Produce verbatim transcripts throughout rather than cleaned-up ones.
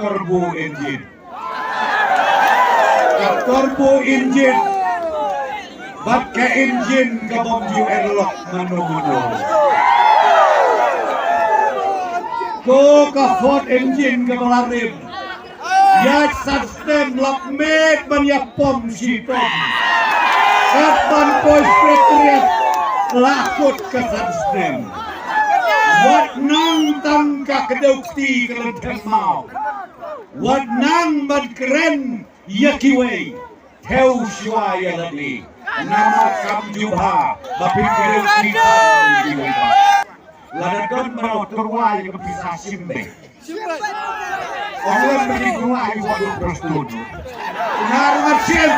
turbo engine. Ka turbo engine bad ka engine ka bym ju airlock mano mano. Ko ka Ford engine kaba la rim, ïa san snem la pynmih ban ïa pom shitom. Kat ban poi Secretariat la kut ka san snem. Wat nang tang ka kdew kti ka lynter maw. Wat nang ban kren ïa kiwei, thew shuwa ïa lade. Namar kam jubha ba phi kren ïa kiwei ba. Lada don mano tyrwa ïa ka pisa shim beit. Ong lem ba ki tyrwa ïa u Prestone. Nga ruh ngan shim.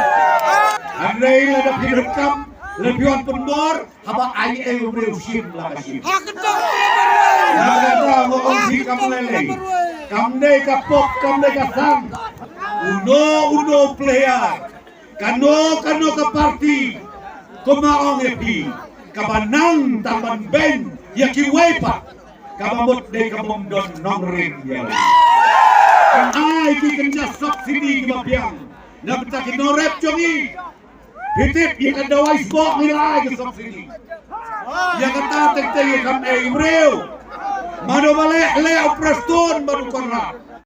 Hynrei lada phi donkam, lada phi wan pynbor, haba ai ei u briew shim la ka shim. Ha kata nga ong phi kam lei lei. Kam dei ka pop, kam dei ka sang. Uno uno player, kano kano ka party, kumba ong ïa phi, kaba nang tang ban beiñ ïa kiwei pat, kaba mut dei ka bym don nongrim ïa u. Ai ki kynja subsidy kiba biang na bynta ki nongrep jong ngi. Phi tip ïa ka dawai sboh ngi la ai ka subsidy. Ïa kata teng teng ïa kam ei briew. Mano ba leh leh u Prestone bad u Conrad.